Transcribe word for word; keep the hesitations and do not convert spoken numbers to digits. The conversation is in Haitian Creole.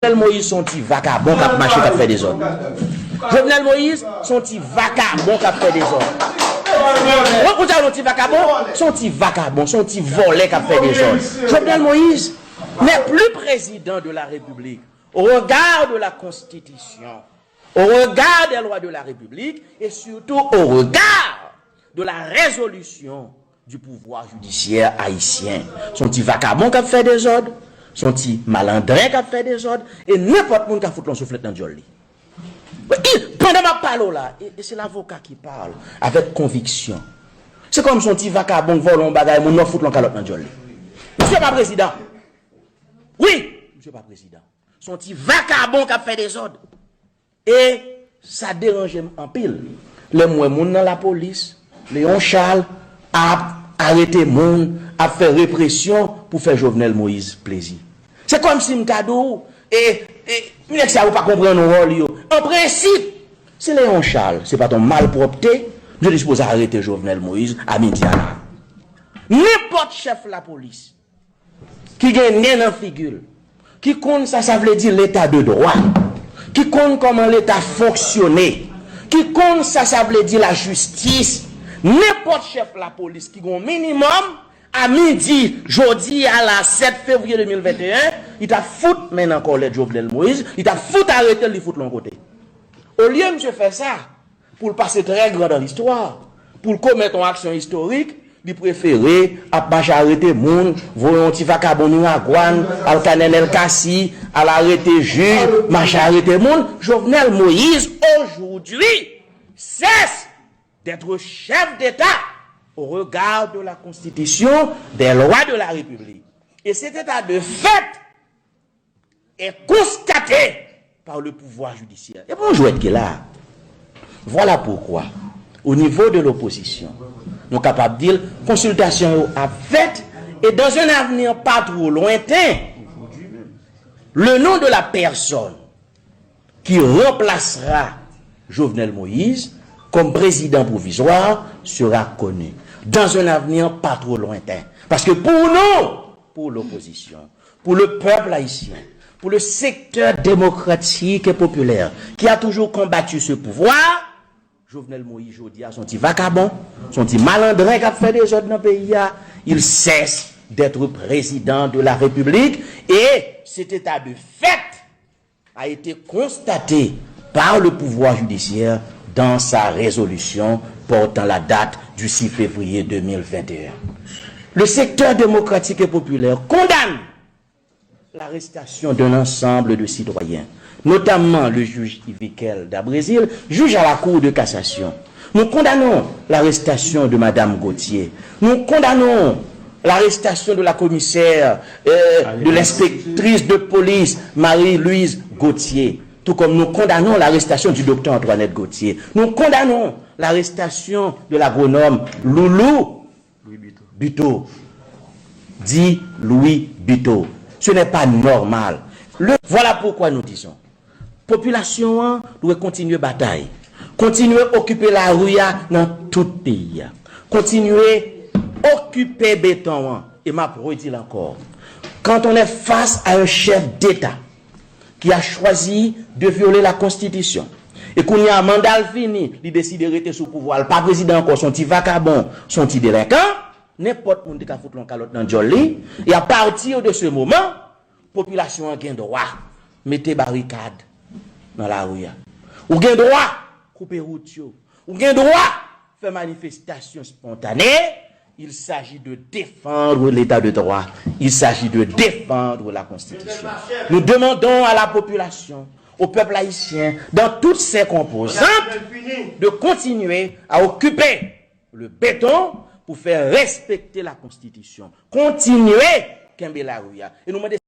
Jovenel Moïse se yon ti vakabon k ap mache, k ap fè dezòd. Jovenel Moïse se yon ti vakabon k ap fè dezòd. Ou konn sa yon ti vakabon? Se yon ti vakabon, se yon ti vòlè k ap fè dezòd. Jovenel Moïse n'est plus président de la République au regard de la Constitution, au regard des lois de la République et surtout au regard de la résolution du pouvoir judiciaire haïtien. Se yon ti vakabon k ap fè dezòd, se yon ti malandren k ap fè dezòd, e nenpòt moun ka fout l yon souflèt nan dyòl li. Pandan m ap pale w la, e, e se lavoka ki pale avèk konviksyon. Se kòm se yon ti vakabon k vòlè yon bagay moun nan, fout l yon kalòt nan dyòl li. Misye pa prezidan. Wi, misye pa prezidan. Se yon ti vakabon k ap fè dezòd. E sa deranje m anpil lè m wè moun nan lapolis, Léon Charles, ap arete moun, ap fè represyon pou fè Jovenel Moïse plezi. Se kòmsi m ta di w, e, e, nèg sa yo pa konprann wòl yo. An prensip, si Léon Charles se pa t yon malpwòpte, misye te sipoze arete Jovenel Moïse a midi a la. Nenpòt chèf lapolis ki gen nen nan figi l, ki konn sa sa vle di leta de dwa, ki konn kòman leta fonksyone, ki konn sa sa vle di lajistis, nenpòt chèf lapolis ki gen yon minimòm, a midi jodi a la sèt fevriye de mil venteyen, li t ap fout men nan kòlèt Jovenel Moïse, li t ap fout arete l, li fout l yon kote. Olye misye fè sa, pou l pase très grand dans l'histoire, pou l komèt yon aksyon istorik, li prefere ap mache arete moun, voye yon ti vakabon Miragwàn, al Kanèl Èl Kasi, al arete jij, mache arete moun. Jovenel Moïse, aujourd'hui, cesse d'être chef d'État au regard de la Constitution, des lois de la République. Et cet état de fait est constaté par le pouvoir judiciaire. E bon jwèt ki la. Voilà pourquoi, au niveau de l'opposition, nou kapab di l, konsiltasyon yo ap fèt, et dans un avenir pas trop lointain, le nom de la personne qui remplacera Jovenel Moïse comme président provisoire sera connu dans un avenir pas trop lointain. Parce que pour nous, pour l'opposition, pour le peuple haïtien, pour le secteur démocratique et populaire qui a toujours combattu ce pouvoir, Jovenel Moïse, jodi a, se yon ti vakabon, se yon ti malandren k ap fè dezòd nan peyi a. Il cesse d'être président de la République et cet état de fait a été constaté par le pouvoir judiciaire dans sa résolution portant la date du six février deux mille vingt et un. Le secteur démocratique et populaire condamne l'arrestation d'un ensemble de citoyens, notamment le juge Yvikel Dabrésil, juge à la Cour de cassation. Nous condamnons l'arrestation de Madame Gauthier. Nous condamnons l'arrestation de la commissaire, euh, de l'inspectrice de police Marie-Louise Gauthier. Tout comme nous condamnons l'arrestation du docteur Antoinette Gauthier. Nous condamnons l'arrestation de l'agronome Loulou Buteau, dit Louis Buteau. Ce n'est pas normal. Le, voilà pourquoi nous disons, popilasyon an dwe kontinye batay, kontinye okipe lari a nan tout peyi a, kontinye okipe beton an. E m ap redi l ankò, quand on est face à un chef d'État qui a choisi de violer la Constitution, e kounye a manda l fini, li deside rete sou pouvwa, l pa prezidan ankò, se yon ti vakabon, se yon ti delenkan, nenpòt moun te ka fout l yon kalòt nan dyòl li. E à partir de ce moment, popilasyon an gen dwa mete barikad nan lari a. Ou gen dwa koupe wout yo. Ou gen dwa fè manifestasyon spontane. Il s'agit de défendre l'état de droit. Il s'agit de défendre la Constitution. Nous demandons à la population, au peuple haïtien, dans toutes ses composantes, de continuer à occuper le béton pour faire respecter la Constitution. Kontinye kenbe lari a. E nou mande